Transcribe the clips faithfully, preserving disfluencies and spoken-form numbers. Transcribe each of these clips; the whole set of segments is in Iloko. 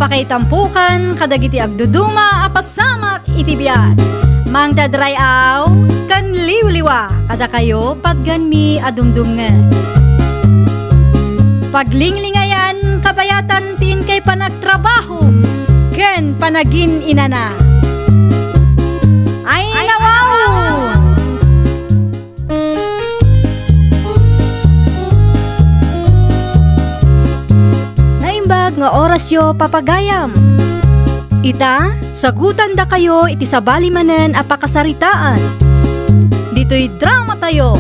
Pakaitampukan kadagiti agduduma a pasamak iti biag. Mangted ray-aw ken liwliwa kadakayo patgenmi a dumdumngeg. Paglinglingayan kabayatan ti inkay panagtrabaho ken panagin-inana. Ay, nawaw! Naimbag nga orasyo, papagayam. Ita, sagutandakayo iti sabali manen a pakasaritaan. Ditoy dramatayo.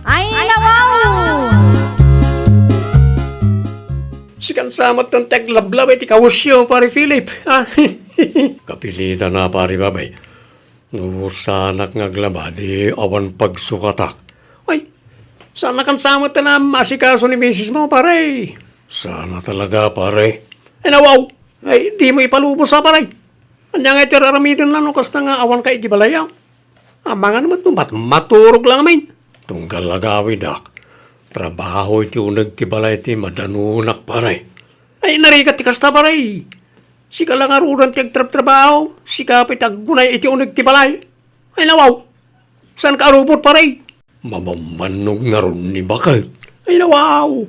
Ay, nawaw! Sikan sa met ti aglablaba iti kawesyo, Pare Philip. Ah, kapilitan a, Pare Babay. No sanak nga aglaba, di awan pagsukatak. Ay, saankan sa met a maasikaso ni misis mo, pare. Sana talaga, pare. Ay, nawaw. Ay, di mo ipalubos, a, pare. Ania nga iti ar-aramidem no kasta nga awanka iti balay, a? Amangan met no mat-, maturog lang amin. Tunggal agawidak, trabaho iti uneg ti balay ti madanunak, pare. Ay, narigat ti kasta, pare. Sika la ngaruden ti agtrabtrabaho, sika pay ti aggunay iti uneg ti balay. Ay, nawaw. Saanka a rubot, pare? Mabambannog ngarud ni baket. Ay, nawaw.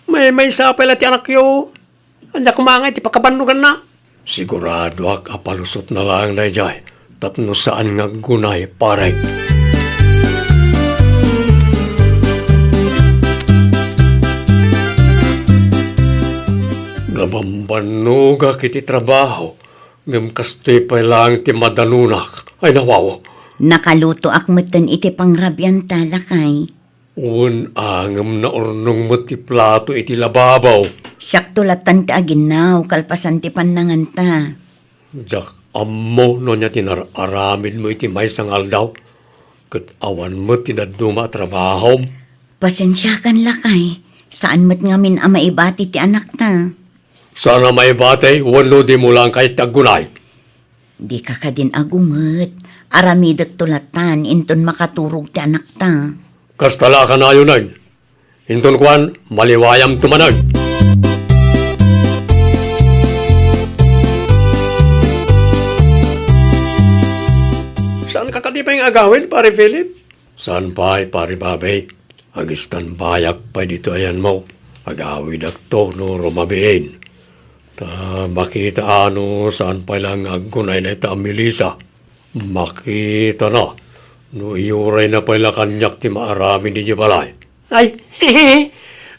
Maymaysa pay la ti anakyo. Ania koma nga iti pakabannoganna? Siguradoak a palusotna laeng daydiay tapno saan nga aggunay, pare. Nabambannogak iti trabaho, ngem kastoy pay laeng ti madanunak. Ay, nawaw. Nakalutoak metten iti pangrabianta, lakay. Wen, a, ngem naurnong met ti plato iti lababo. Siakto lattan ti aginnaw kalpasan ti pannanganta. Diak ammo no ania ti nar-aramidmo iti maysa nga aldaw, ket awan met ti dadduma a trabahom. Pasensiakan, lakay, saan met ngamin a maibati ti anakta. Saan a maibati wenno dimo laeng kayat ti aggunay? Dika kadin agunget, aramidekto lattan inton makaturog ti anakta. Kasta la a kanayonen. Inton kuan, maliwayamto manen. Saanka kadi pay nga agawid, Pare Philip? Saan pay, Pare Babay. Ag-standbyak pay ditoy ayanmo. Agawidakto no rumabiin. Ta makita a no saan pay la nga aggunay dayta a Melissa. Makitana no iyurayna pay la kaniak ti maaramid idiay balay. Ay,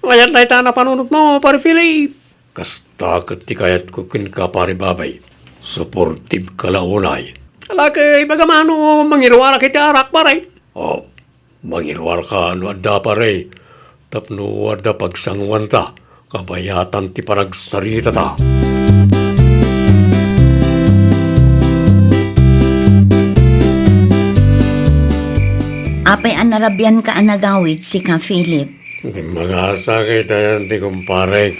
mayat dayta a napanunotmo, Pare Philip. Kasta ket ti kayatko kenka, Pare Babay. Suportibka la unay. Ala, ket ibagam a no mangiruarak iti arak, pare. Oh, mangiruarka no adda, pare, tapno adda pagsanguanta, kabayatan ti panagsaritata. Apay a narabianka a nagawid, sika, Philip? Di magasakit ayan ti kumparek.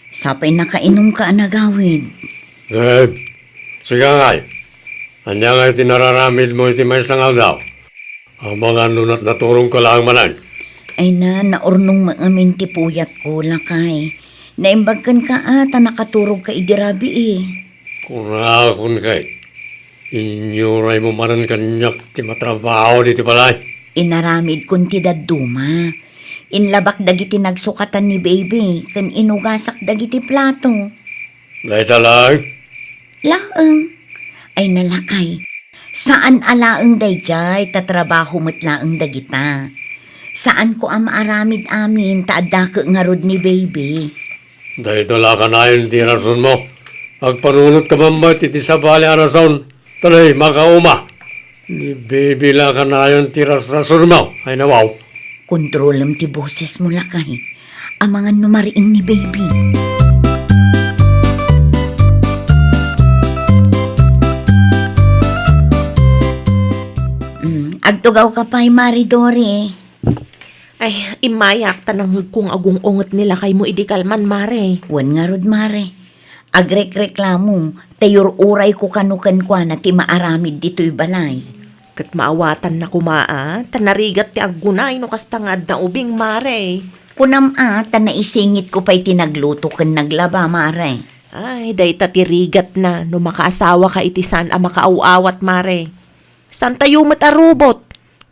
Sapay nakainumka a nagawid. Eh, sika ngay, ania ngay ti nararamidmo iti maysa nga aldaw? Amangan no nat-, naturongka laeng manen. Ay na, naurnong met ngamin ti puyatko, lakay. Naimbag kenka a ta nakaturogka idi rabii. Kunakon kay, inyuraymo manen kaniak ti matrabaho ditoy balay. Inaramidkon ti dadduma. Inlabak dagiti nagsukatan ni baby, ken inugasak dagiti plato. Dayta laeng? Laeng. Ay na lakay. Saan a laeng daydiay, ta trabaho met laeng dagita. Saanko a maaramid amin, ta adda ket ngarud ni baby. Dayta la kanayon ti rasonmo. Agpanunotka bambat iti sabali a rason. Tuloy, makauma. Ni baby la kanayon ti rasrasonmo. Ay, nawaw. Kontrolem ti bosesmo, lakay. Amangan no mariing ni baby. Mm, agtugawka pay, Mari Dori. Ay, immayak, ta nangngegko nga agung-unget ni lakaymo idi kalman, Mare. Wen ngarud, Mare. Agrekreklamo, ta yur-urayko kano kenkuana ti maaramid ditoy balay. Ket maawatanna koma a, ta narigat ti aggunay no kasta nga adda ubing, Mare. Kunam a, ta naisingitko pay ti nagluto ken naglaba, Mare. Ay, dayta ti rigatna no makaasawaka iti saan a makaaw-awat, Mare. Saantayo met a rubot.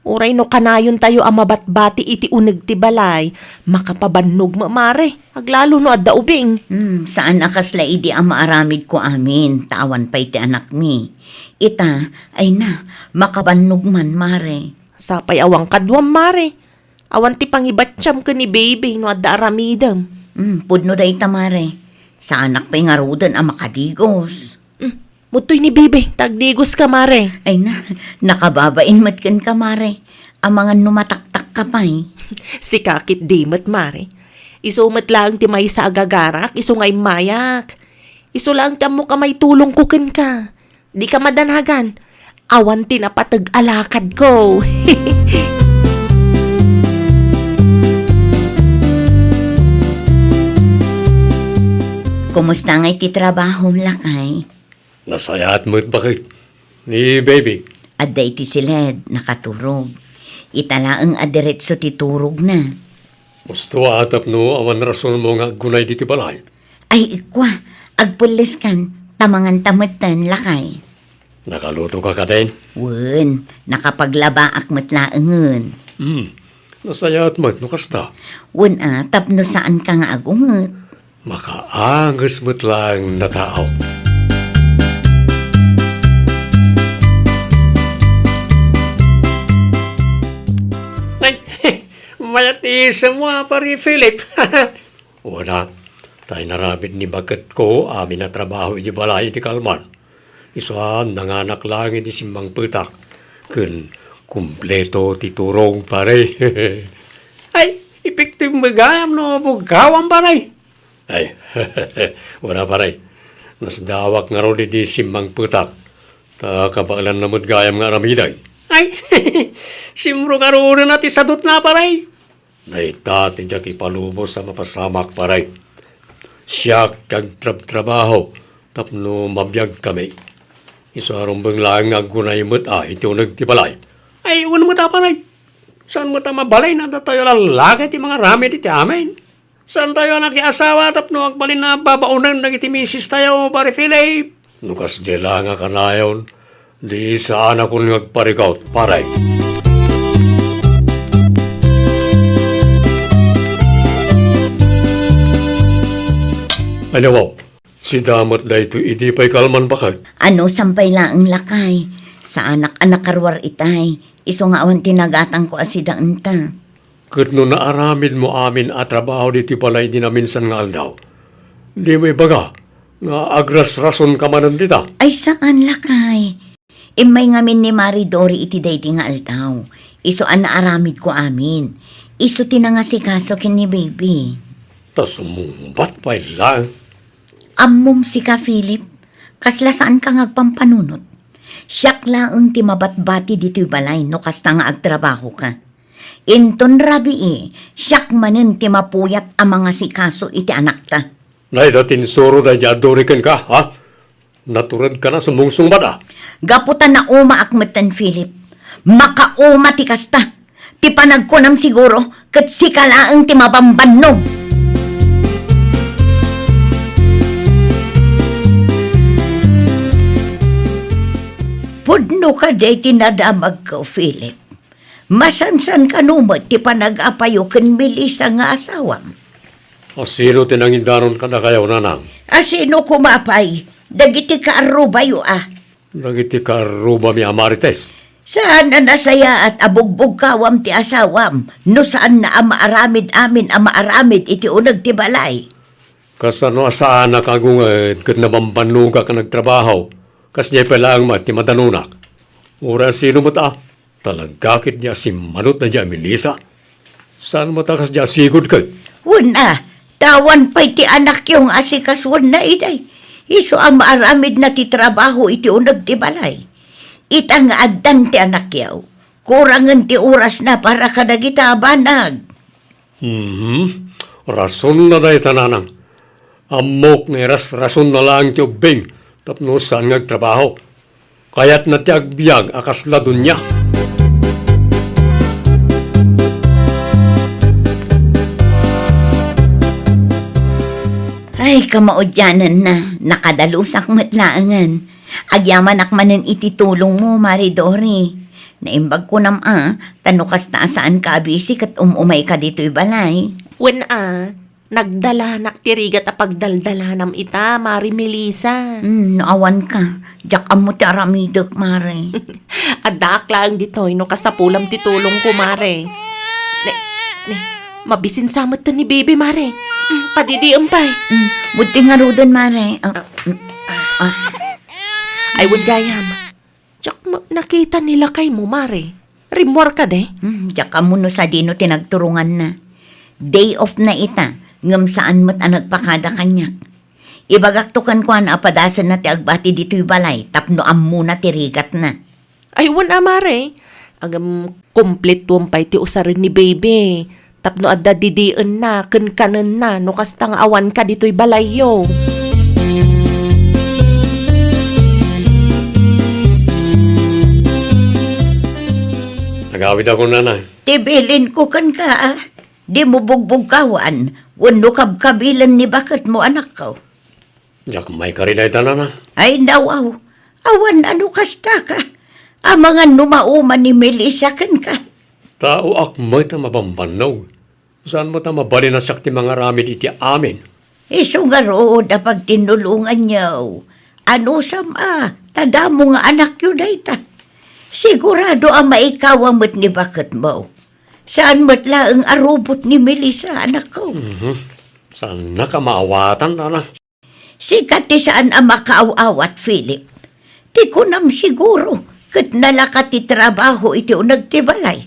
Uray no kanayontayo a mabatbati iti uneg ti balay, makapabannog met, Mare. Aglalo no adda ubing. Hmm, saan a kasla idi a maaramidko amin, ta awan pay ti anakmi. Ita, ay na, makabannog man, Mare. Sapay awan kaduam, Mare. Awan ti pangibattiam ken ni Baby no adda aramidem. Hmm, pudno dayta, Mare. Saanak pay ngaruden a makadigos. Hmm, mudtoy ni Baby, ta agdigoska, Mare. Ay na, nakababain met kenka, Mare. Amangan no mataktakka pay. Sika ketdi met, Mare. Isu met laeng ti maysa a gagarak, isu nga immayak. Isu laeng ti ammok a maitulongko kenka. Dika madanagan. Awan ti napateg a lakadko. Kumusta ngay ti trabahom, lakay? Nasayaat met, baket. Ni Baby? Adda iti siled, nakaturog. Ita laeng a diretso ti turogna. Husto a tapno awan rasonmo nga aggunay ditoy balay. Ay, ikkua, agpelleskan, ta manganta metten, lakay. Nakalutoka kadin? Wen, nakapaglabaak met laengen. Hmm, nasayaat met no kasta. Wen a, tapno saanka nga agunget. Makaanges met laeng a tao. Ay, mayat ti isem mo, a, Pare Philip. Wen a, ta inaramid ni baketko amin a trabaho iti balay iti kalman. Isu a nanganak laeng iti simmangpetak ken kumpleto ti turog, pare. Ay, epektibo gayam no bugawam, pare. Ay, wen a, pare. Nasdawak ngarud iti simmangpetak, ta kabaelanna met gayam nga aramiden. Ay, simro ngaruden a ti sadutna, pare. Dayta ti diak ipalubos a mapasamak, pare. Siak ti agtrabtrabaho tapno mabiagkami. Isu a rumbeng laeng nga aggunay met a iti uneg ti balay. Ay, wen met a, pare. Saan met a mabalin a datayo a lallaki ti mangaramid iti amin? Saantayo a nakiasawa tapno agbalin a babaonen dagiti misistayo, Pare Philip? No kasdiay la nga kanayon, di saanakon nga agparikut, pare. Ania, wow, sida met daytoy idi pay kalman, baket? Ano, sampay laeng, lakay. Saanak a nakaruar itay. Isu nga awan ti nagatangko a sida enta. Ket no naaramidmo amin a trabaho ditoy balay idi naminsan nga aldaw, dimo ibaga nga agrasrasonka manen dita? Ay, saan, lakay. Immay ngamin ni Mari Dori iti daydi nga aldaw. Isu a naaramidko amin. Isu ti nangasikaso ken ni Baby. Ta sumungbat pay laeng. Ammom sika, Philip, kasla saanka nga agpampanunot. Siak laeng ti mabatbati ditoy balay no kasta nga agtrabahoka. Inton rabii, siak manen ti mapuyat a mangasikaso iti anakta. Nay, da ti insuro daydi a Dori kenka, ha? Naturedka a sumungsungbat, a? Gapu ta naumaak metten, Philip. Makauma ti kasta. Ti panagkunam siguro, ket sika laeng ti mabambannog. Pudno kadi ti nadamagko, Philip. Masansan kano met ti panag-apayo ken Melissa nga asawam? A, sino ti nangidaron kadakayo, nanang? A, sino koma pay? Dagiti kaarrubayo, a. Dagiti kaarrubami a Marites? Saan a nasayaat a bugbugkawam ti asawam no saanna a maaramid amin a maaramid iti uneg ti balay? Kasano a saanak a agunget ket nabambannogak a nagtrabaho? Kasdiay pay laeng met ti madanonak. Uray a sino met a, talaga ketdi a simmangot daydi a Melissa. Saan met a kasdiay a sigud ket? Wen a, ta awan pay ti anakyo nga asikasuenna idiay. Isu a maaramidna ti trabaho iti uneg ti balay. Ita nga addan ti anakyo, kurangen ti orasna para kadagita a banag. Mhm. Rasonna dayta, nanang. Ammok nga irasrasonna laeng ti ubbing tapno saan nga agtrabaho. Kayatna ti agbiag a kasla dunia. Ay, kamaudiananna, nakadalusak met laengen. Agyamanak manen iti tulongmo, Mare Dori. Naimbag kunam a, ta no kasta a saanka a bisi ket um-umayka ditoy balay. Wen a, nagdalanak ti rigat a pagdaldalanam ita, Mare Melissa. Hmm, no awanka, diak ammo ti aramidek, Mare. Addaak laeng ditoy no kasapulam ti tulongko, Mare. Ne, ne, mabisinsa met ni Bibi, Mare. Mm, padidiem pay. Mm, budti ngaruden, Mare. Ah, mm, ah. Ay, wen gayam. Diak ma-, nakita ni lakaymo, Mare. Rimmuar kadi? Mm, diak ammo no sadino ti nagturonganna. Day off na ita, ngem saan met a nagpakada kaniak. Ibagakto kenkuana a padasenna ti agbati ditoy balay tapno ammona ti rigatna. Ay, wen a, Mare. Ngem, kumpletoem pay ti usaren ni Baby tapno adda didienna ken kanenna no kasta nga awanka ditoy balayyo. Agawidakon, nanang. Ti bilinko kenka, a. Dimo bugbugkawan wenno kabkabilen ni baketmo, anakko. Diak maikari dayta, nanang. Ay, nawaw. Awan a no kastaka. Amangan no mauman ni Melissa kenka. Taoak met a mabambannog. Saan met a mabalin a siak ti mangaramid iti amin. Isu ngarud a pagtinnulonganyo. Anusam a, ta damo nga anakyo dayta. Sigurado a maikawa met ni baketmo. Saan met laeng a rubot ni Melissa, anakko. Mhm. Saannak a maawatan, nanang. Sika ti saan a makaaw-awat, Philip. Ti kunam siguro, ket nalaka ti trabaho iti uneg ti balay.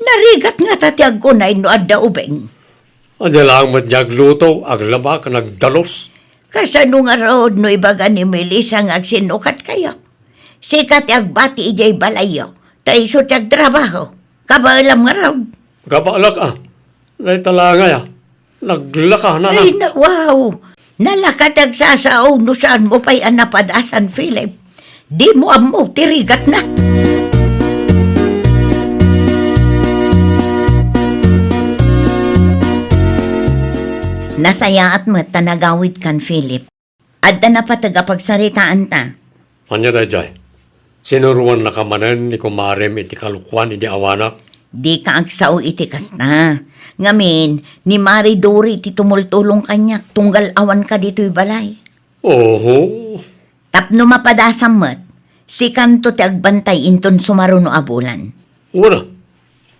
Narigat ngata ti agkunay no adda ubing. Ania laeng met ti agluto, aglaba, ken agdalus. Kasano ngarud no ibaga ni Melissa nga agsinnukatkayo? Sika ti agbati idiay balayyo, ta isu ti agtrabaho. Kabaelam ngarud. Kabaelak a. Dayta laeng aya. Naglaka, nanang. Ay, na, wow! Nalaka ti agsasao no saanmo pay a napadasan, Philip. Dimo ammo ti rigatna. Nasayaat met ta nagawidkan, Philip. Adda napateg a pagsaritaanta. Ania daydiay? Sinuroannaka manen ni kumarem iti kalokuan idi awanak? Dika agsao iti kasta. Ngamin, ni Mare Dori ti tumultulong kaniak tunggal awanka ditoy balay. Oho. Tapno mapadasam met, sikanto ti agbantay inton sumaruno a bulan. Wen a.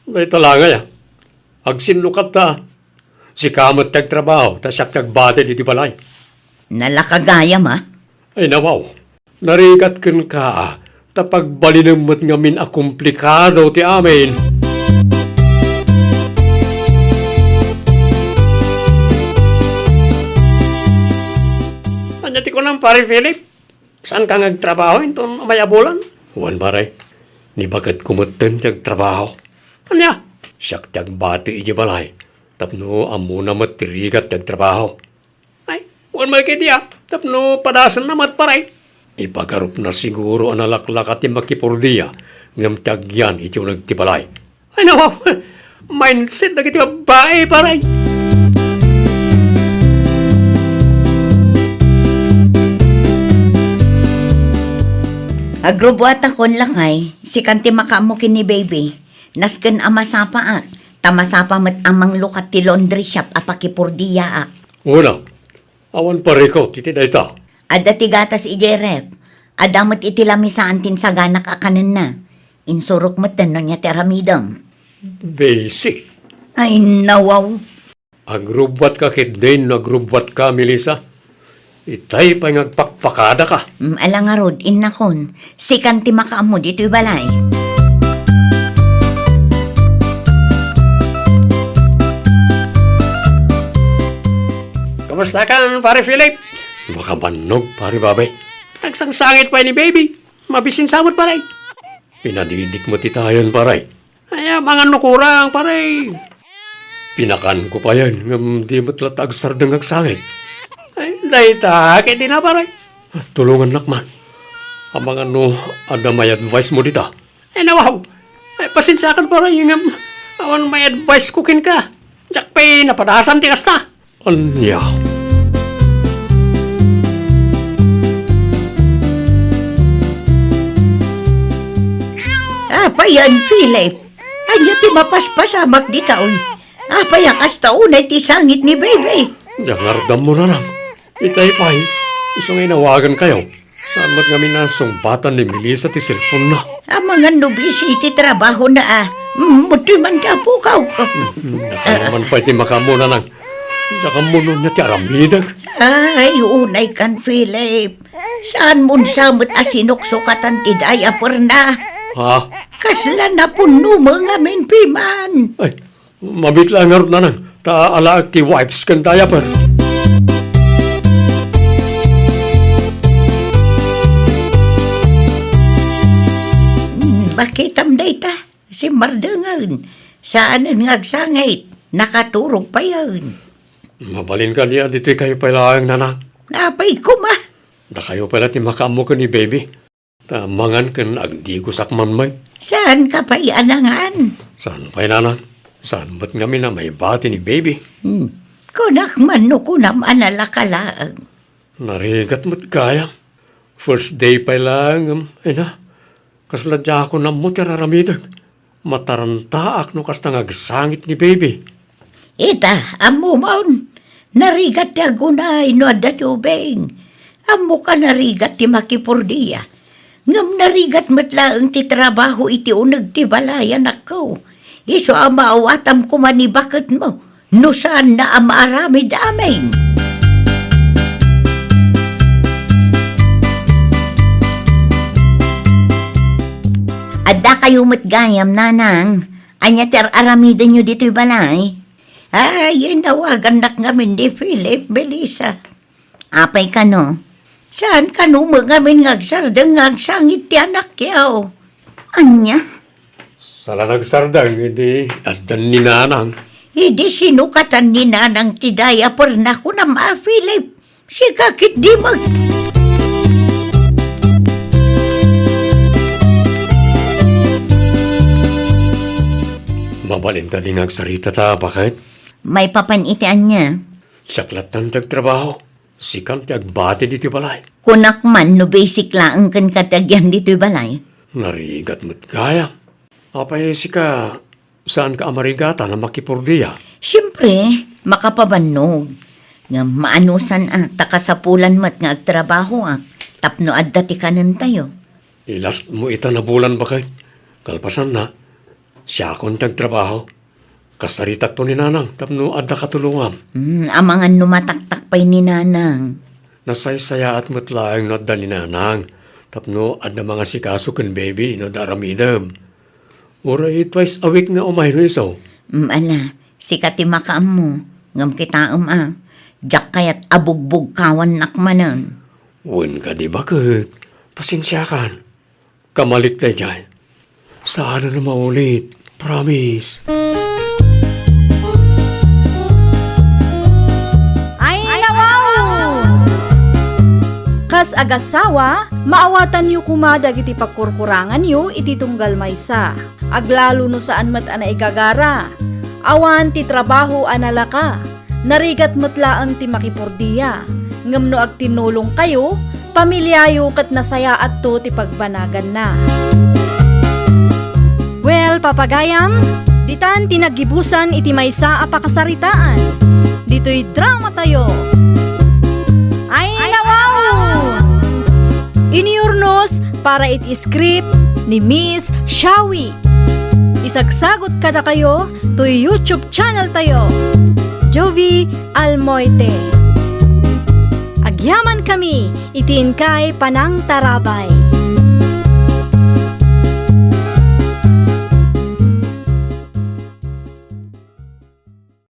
Dayta laeng aya. Agsinnukatta. Sika met ti agtrabaho, ta siak ti agbatid iti balay. Nalaka gayam a. Ay, nawaw. Narigat kenka a, ta pagbalinem met ngamin a komplikado ti amin. Ania ti kunam, Pare Philip? Saanka nga agtrabaho inton umay a bulan? Wen, pare. Ni baketko metten ti agtrabaho. Ania? Siak ti agbati idiay balay tapno ammona met ti rigat ti agtrabaho. Ay, wen met ketdi a, tapno padasenna met, pare. Ipagarupna siguro a nalaklaka ti makipurdia ngem ti agyan iti uneg ti balay. Ay, nawaw! Mindset dagiti babbai, pare! Agrubbuatakon, lakay, sikan ti makaammo ken ni Baby. Nasken a masapaak, ta masapa met a manglukat ti laundry shop a pakipurdiaak. Wen a, awan parikut iti dayta. Adda ti gatas idiay ref. Adda met iti lamisaan ti insaganak a kanenna. Insurok metten no ania ti aramidem. Basic. Ay, nawaw. Agrubbuatka ketdin no agrubbuatka, Melissa. Itay pay nga agpakpakadaka. Mm, ala ngarud, innakon. Sikan ti makaammo ditoy balay. Kumustakan, Pare Philip? Makabannog, Pare Babe. Agsangsangit pay ni Baby. Mabisinsa met, pare. Pinadidik met itayon, pare. Ay, amangan no kurang, pare. Pinakanko payen, ngem di met latta agsardeng agsangit. Ay, dayta, ket dina, pare. Tulongannak man. Amangan no adda may advice mo dita. Ay, nawaw. Ay, pasensiakan, pare, ngem awan may advice ko kenka. Diak pay napadasan ti kasta. Ania? Payen, Philip. Ania ti mapaspasamak dita, oy? Apay a kasta unay ti sangit ni Baby? Diak ngarud ammo, Nanang. Itay pay, isu nga inawagankayo. Saan met ngamin a sungbatan ni Melissa ti cellphone-na? Amangan no busy iti trabahona, a. Mm, ditoy man ti apokaw. Mm, dakayo man pay ti makaammo, Nanang. Diak ammo no ania ti aramidek. Ay, unay kan, Philip. Saanmon sa met a sinuksukatan ti diaperna? Ha? Kasla napunno met ngamin, piman. Ay, mabiit laeng ngarud, Nanang, ta alaek ti wipes ken diaper. Hmm, makitam dayta, simmardengen. Saanen nga agsangit, nakaturog payen. Mabalin kadi a ditoykayo pay laeng, Nanang? Apay koma? Dakayo pay la ti makaammo ken ni Baby. Ta mangan ken agdigosak man met. Saanka pay a nangan? Saan pay, Nanang? Saan met ngamin a maibati ni Baby? Hmm. Kunak man no kunam a nalaka laeng. Narigat met gayam. First day pay laeng, em, ay na. Kasla diakon ammo ti ar-aramidek. Matarantaak no kasta nga agsangit ni Baby. Ita, ammomon, narigat ti agunay no adda ti ubing. Ammok a narigat ti makipurdia. Ngem narigat met laeng ti trabaho iti uneg ti balay, anakko. Isu a maawatam koma ni baketmo. No saanna a maaramid amin. Addakayo met gayam, Nanang. Ania ti ar-aramidenyo ditoy balay? Ay, inawagannak ngamin ni Philip, Melissa. Apay kano? Saan kano met ngamin nga agsardeng nga agsangit ti anakyo? Ania? Saan a nagsardeng idi addan ni Nanang? Idi sinukatan ni Nanang ti diaperna, kunam a, Philip. Sika ketdi met. Mabalin kadi nga agsarita ta, baket? Maipapan iti ania? Siak lattan ti agtrabaho. Sikan ti agbati ditoy balay. Kunak man no basic laeng kenka ti agian ditoy balay. Narigat met gayam. Apay sika, saanka a marigatan a makipurdia? Siempre, makapabannog. Ngem maanusan a ta kasapulan met nga agtrabahoak tapno adda ti kanentayo. Ilastmo ita nabulan, baket. Kalpasanna, siakon ti agtrabaho. Kasaritakto ni Nanang tapno adda katulongam. Hmm, amangan no mataktak pay ni Nanang. Nasaysayaat met laeng no adda ni Nanang tapno adda mangasikaso ken baby no adda aramidem. Uray twice a week nga umay no isu. Hmm, ala, sika ti makaammo, ngem kitaem a, diak kayat a bugbugkawannak manen. Wen kadi, baket, pasensiakan. Kamalik daydiay. Saan a maulit. Promise. Ay, nawaw! Kas agassawa, maawatanyo koma dagiti pagkurkuranganyo iti tunggal maysa. Aglalo no saan met a naigagara. Awan ti trabaho a nalaka. Narigat met laeng ti makipurdia, ngem no agtinnulongkayo, pamiliayo ket nasayaatto ti pagbanaganna. Well, papagayam, ditan ti naggibusan iti maysa a pakasaritaan. Ditoy dramatayo. Ay, nawaw! Inurnos para iti script ni Miss Shawi. Isagsagut kadakayo toy YouTube channel tayo, Jovie Almoite. Agyamankami iti inkay panangtarabay.